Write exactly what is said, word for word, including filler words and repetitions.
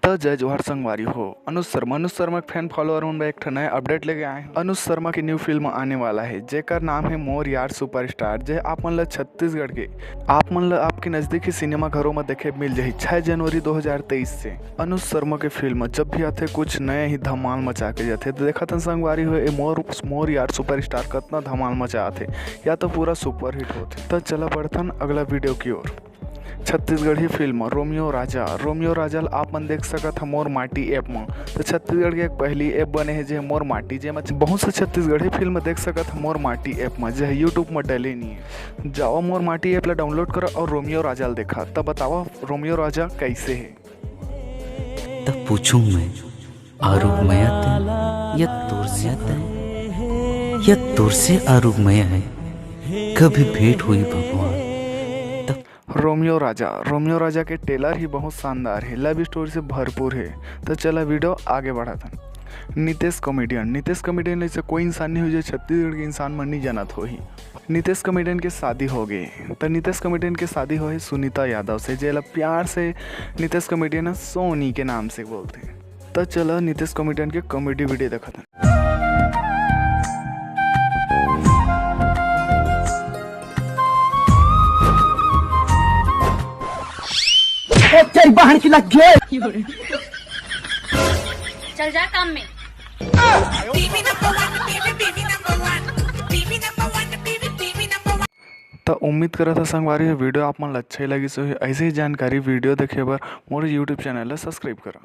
तो जय जोहार संगवारी हो, अनुज शर्मा, अनुज शर्मा के फैन फॉलोअर मन बर एक ठन नया अपडेट लेके आए हन। अनुज शर्मा के न्यू फिल्म आने वाला हे, जेकर नाम हे मोर यार सुपरस्टार, जे आप मन ल छत्तीसगढ़ के, आप मन ल आपके नजदीकी सिनेमा घरों में देखे मिल जाही छह जनवरी दो हज़ार तेईस से। अनुज शर्मा के फिल्म जब भी आथे, कुछ नया ही धमाल मचा के जाथे। तो देखत हन संगवारी हो, ए मोर, मोर यार सुपरस्टार कतना धमाल मचा आथे, या तो पूरा सुपरहिट होथे। तो चला बढ़थन अगला वीडियो की ओर। छत्तीसगढ़ी फिल्म रोमियो राजा। रोमियो राजा ल आप मन देख सकत ह मोर माटी ऐप म। तो छत्तीसगढ़ के एक पहली ऐप बने हे, जे मोर माटी, जेमा बहुत से छत्तीसगढ़ी फिल्म देख सकत ह मोर माटी ऐप म, जे ह YouTube म डले नहीं हे। जावा मोर माटी ऐप ला डाउनलोड करा और रोमियो राजा ल देखा, तब बतावा रोमियो राजा कैसे हे। तब पूछूं मैं, आरूग मया तय या तोर से तय, या तोर से आरूग मया है, कभी भेंट हुई भगवान। तब रोमियो राजा, रोमियो राजा के ट्रेलर ही बहुत शानदार है, लव स्टोरी से भरपूर है। तो चला वीडियो आगे बढ़ाथन। नितेश कॉमेडियन, नितेश कॉमेडियन ऐसे कोई इंसान नहीं हो जो छत्तीसगढ़ के इंसान मन नहीं जानत होही। नितेश कॉमेडियन के शादी हो गए, तो नितेश कॉमेडियन के शादी हो है सुनीता यादव से, जेला प्यार से नितेश कॉमेडियन ह सोनी के नाम से बोलते हैं। तो चला नितेश कॉमेडियन के कॉमेडी वीडियो देखत हन। ए, तेरी बहन की लग गई। चल जा काम में। तो उम्मीद करत हा संगवारी हो वीडियो आप मन ल अच्छा ही लगिस होही। ऐसे ही जानकारी वीडियो देखे बर मोर YouTube चैनल ला सब्सक्राइब करा।